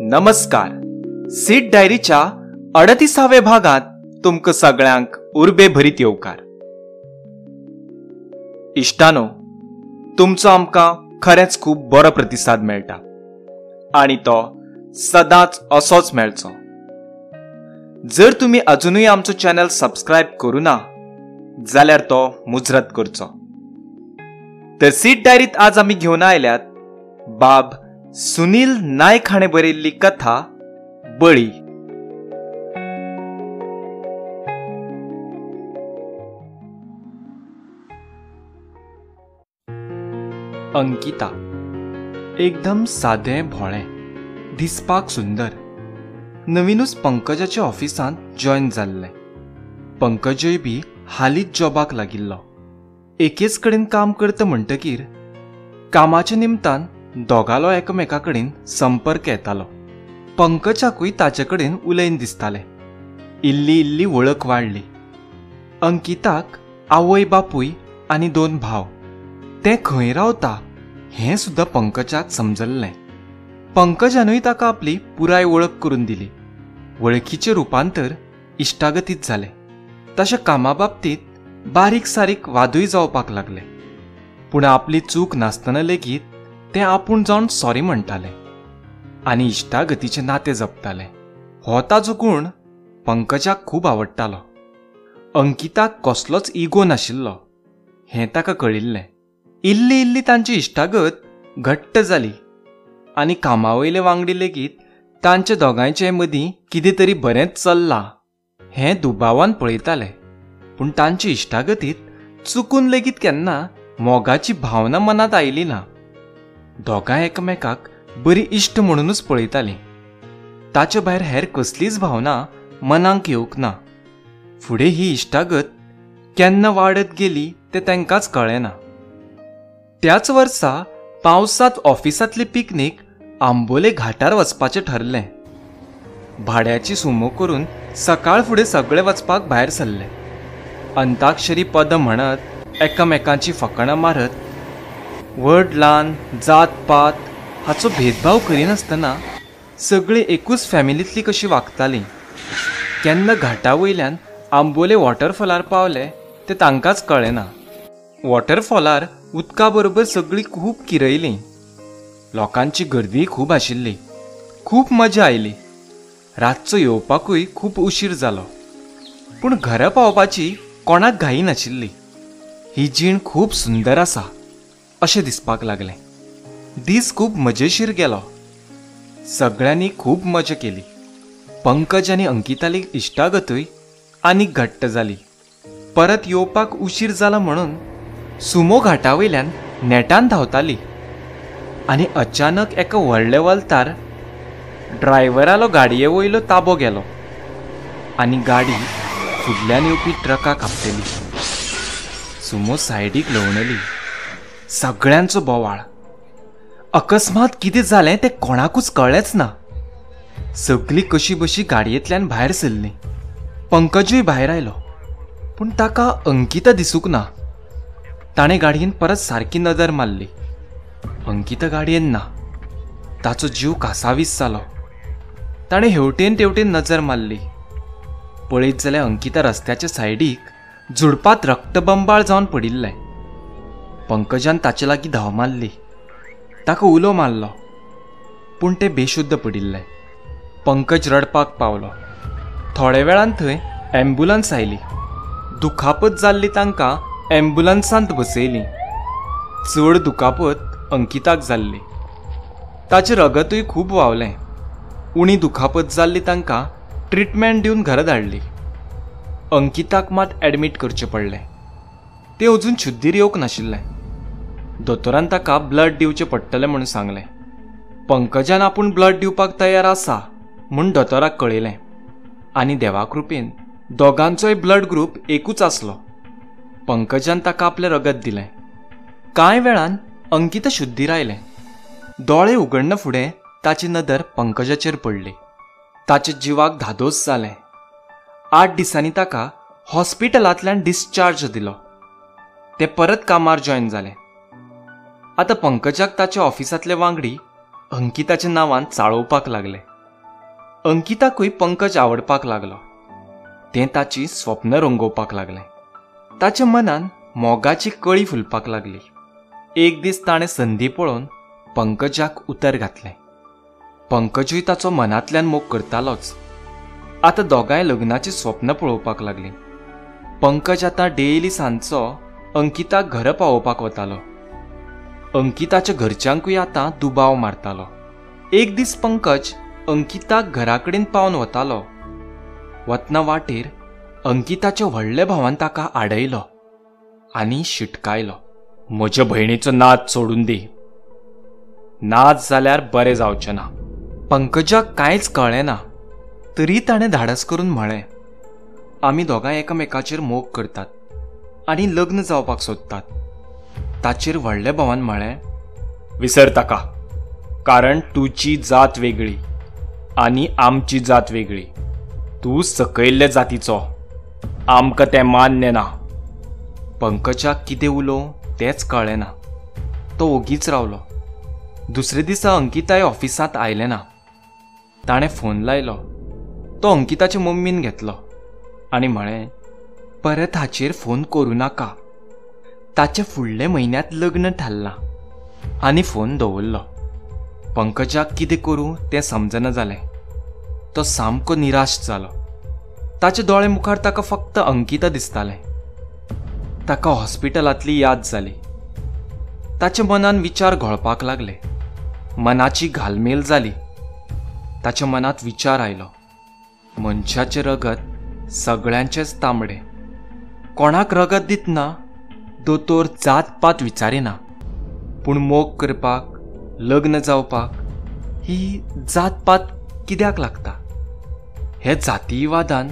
नमस्कार. सीट डायरीच्या 38व्या भागात तुमकां सगळ्यांक उर्बे भरीत येवकार. इश्टानो, तुमचो आमकां खरेंच खूब बरो प्रतिसाद मेळटा आनी तो सदांच असोच मेळचो. जर तुमी अजुनूय आमचो चॅनल सबस्क्रायब करूं ना जाल्यार तो मुजरत करचो. तर सीट डायरीत आज आमी घेवन आयल्यात बाब सुनील नायक हाणें बरयल्ली कथा बळी. अंकिता एकदम सादें भोळें, दिसपाक सुंदर, नवीनूच पंकजाच्या ऑफिसांत जॉयन जाल्लें. पंकजय बी हालींच जॉबाक लागिल्लो. एकेच कडेन काम करता म्हणटकीर कामाच्या निमतान दोगालो एकामेका कडेन संपर्क येतालो. पंकजाकूय ताचे कडेन उलयन दिसतालें. इल्ली इल्ली वळख वाडली. अंकिताक आवय बापूय आनी 2 भाव. तें खंय रावता हें सुद्दां पंकजाक समजल्लें. पंकजानूय ताका आपली पुराय वळख करून दिली. वळखीचें रुपांतर इश्टागतीत जालें. तशें कामा बाबतींत बारीक सारीक वादूय जावपाक लागले. पूण आपली चूक नासतना लेगीत तें आपूण जावन सॉरी म्हणटालें आनी इश्टागतीचें नातें जपतालें. हो ताजो गूण पंकजाक खूब आवडटालो. अंकिताक कसलोच इगो नाशिल्लो हें ताका कळिल्लें. इल्ली इल्ली तांची इश्टागत घट्ट जाली आनी कामावयले वांगडी लेगीत तांच्या दोगांयचे मदीं कितें तरी बरेंच चल्लां हें दुबावान पळयताले. पूण तांची इश्टागतीत चुकून लेगीत केन्ना मोगाची भावना मनांत आयली ना. दोगांय एकामेकाक बरी इश्ट म्हणूनच पळयतालीं. ताचे भायर हेर कसलीच भावना मनाक येवंक ना. फुडें ही इश्टागत केन्ना वाडत गेली तें तांकांच कळ्ळें ना. त्याच वर्सा पावसांत ऑफिसांतली पिकनीक आंबोले घाटार वचपाचें ठरलें. भाड्याची सुमो करून सकाळ फुडें सगळे वचपाक भायर सरले. अंताक्षरी पदां म्हणत, एकामेकांची फकाणां मारत, व्हड ल्हान जात पात हाचो भेदभाव करिनासतना सगळीं एकूच फॅमिलींतली कशी वागतालीं. केन्ना घाटा वयल्यान आंबोले वॉटरफॉलार पावले तें तांकांच कळ्ळें ना. वॉटरफॉलार उदका बरोबर सगळीं खूब किरयलीं. लोकांची गर्दी खूब आशिल्ली. खूब मजा आयली. रातचो येवपाकूय खूब उशीर जालो. पूण घरा पावपाची कोणाक घाई नाशिल्ली. ही जीण खूब सुंदर आसा अशें दिसपाक लागलें. दीस खूब मजेशीर गेलो. सगळ्यांनी खूब मजा केली. पंकज आनी अंकिताली इश्टागतूय आनीक घट्ट जाली. परत येवपाक उशीर जाला म्हणून सुमो घाटावयल्यान नेटान धांवताली आनी अचानक एका व्हडल्या वल्तार ड्रायव्हरालो गाडये वयलो ताबो गेलो आनी गाडी फुडल्यान येवपी ट्रकाक आपटली. सुमो सायडीक लवणली. सगळ्यांचो बोवाळ. अकस्मात कितें जालें तें कोणाकूच कळ्ळेंच ना. सगळीं कशी बशी गाडयेंतल्यान भायर सरलीं. पंकजूय भायर आयलो, पूण ताका अंकिता दिसूंक ना. ताणें गाडयेन परत सारकी नदर मारली. अंकिता गाडयेन ना. ताचो जीव कासावीस जालो. ताणें हेवटेन तेवटेन नजर मारली. पळयत जाल्यार अंकिता रस्त्याच्या सायडीक झुडपांत रक्तबंबाळ जावन पडिल्लें. पंकजान ताचे लागीं धांव मारली. ताका उलो मारलो, पूण तें बेशुद्ध पडिल्लें. पंकज रडपाक पावलो. थोड्या वेळान थंय ॲम्ब्युलन्स आयली. दुखापत जाल्ली तांकां ॲम्ब्युलन्सांत बसयली. चड दुखापत अंकिताक जाल्ली. ताचें रगतूय खूब व्हांवलें. उणी दुखापत जाल्ली तांकां ट्रिटमेंट दिवन घरा धाडली. अंकिताक मात ॲडमीट करचें पडलें. तें अजून शुद्धीर येवंक नाशिल्लें. दोतोरान ताका ब्लड दिवचें पडटलें म्हणून सांगलें. पंकजान आपूण ब्लड दिवपाक तयार आसा म्हूण दोतोराक कळयलें आनी देवा कृपेन दोगांचोय ब्लड ग्रूप एकूच आसलो. पंकजान ताका आपलें रगत दिलें. कांय वेळान अंकिता शुद्धीर आयलें. दोळे उगडना फुडें ताची नदर पंकजाचेर पडली. ताच्या जिवाक धादोस जालें. 8 दिसांनी ताका हॉस्पिटलांतल्यान डिस्चार्ज दिलो. तें परत कामार जॉयन जालें. आतां पंकजाक ताच्या ऑफिसांतले वांगडी अंकिताच्या नांवान चाळोवपाक लागले. अंकिताकूय पंकज आवडपाक लागलो. तें ताची स्वप्न रंगोवपाक लागलें. ताच्या मनान मोगाची कळी फुलपाक लागली. एक दीस ताणें संदी पळोवन पंकजाक उतर घातलें. पंकजूय ताचो मनांतल्यान मोग करतालोच. आतां दोगांय लग्नाची स्वप्न पळोवपाक लागलीं. पंकज आतां डेली सांजचो अंकिताक घरा पावोवपाक वतालो. अंकिताच्या घरच्यांकूय आतां दुबाव मारतालो. एक दीस पंकज अंकिताक घराकडेन पावन वतालो. वतना वाटेर अंकिताच्या व्हडल्या भावान ताका आडयलो आनी शिटकायलो, म्हज्या भयणीचो नाद सोडून दी, नाच जाल्यार बरें जावचें ना. पंकजाक कांयच कळ्ळें ना, तरी ताणें धाडस करून म्हळें, आमी दोगांय एकामेकाचेर मोग करतात आनी लग्न जावपाक सोदतात. ताचेर व्हडल्या भावान म्हळें, विसर ताका, कारण तुजी जात वेगळी आनी आमची जात वेगळी. तूं सकयल्ले जातीचो, आमकां तें मान्य ना. पंकजाक कितें उलोवं तेंच कळ्ळें ना. तो ओगीच रावलो. दुसरे दिसा अंकिताय ऑफिसांत आयलें ना. ताणें फोन लायलो. तो अंकिताचे मम्मीन घेतलो आनी म्हळें, परत हाचेर फोन करूं नाका, ताचे फुडले म्हयन्यांत लग्न थारलां. आनी फोन दवरलो. पंकजाक कितें करूं तें समजना जालें. तो सामको निराश जालो. ताचे दोळे मुखार ताका फक्त अंकिता दिसतालें. ताका हॉस्पिटलांतली याद जाली. ताच्या मनान विचार घोळपाक लागले. मनाची घालमेल जाली. ताच्या मनांत विचार आयलो, मनशाचें रगत सगळ्यांचेंच तांबडें. कोणाक रगत दितना दोतोर जात पात विचारिना, पूण मोग करपाक, लग्न जावपाक ही जातपात कित्याक लागता? हे जातीयवादान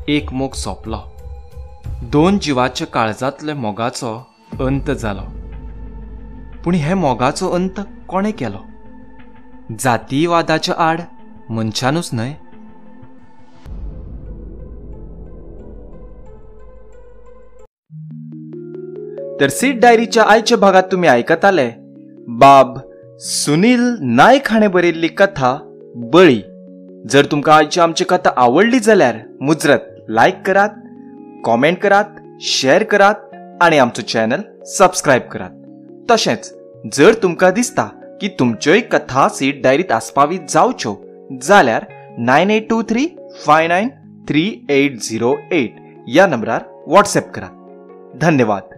एक मोग सोंपलो. दोन जिवाच्या काळजांतल्या मोगाचो अंत जालो. पूण हे मोगाचो अंत कोणें केलो? जातीयवादाच्या आड मनशानूच न्हय? तर सीट डायरीच्या आयच्या भागात तुमी आयकताले बाब सुनील नायक हाणें बरयल्ली कथा बळी. जर तुमकां आयची आमची कथा आवडली जाल्यार मुजरत लायक करात, कॉमेंट करात, शेअर करात आनी आमचो चॅनल सबस्क्रायब करात. तशेंच जर तुमकां दिसता की तुमच्योय कथा सीट डायरीत आस्पावीत जावच्यो जाल्यार 9823 593808 ह्या नंबरार व्हॉट्सएप करात. धन्यवाद.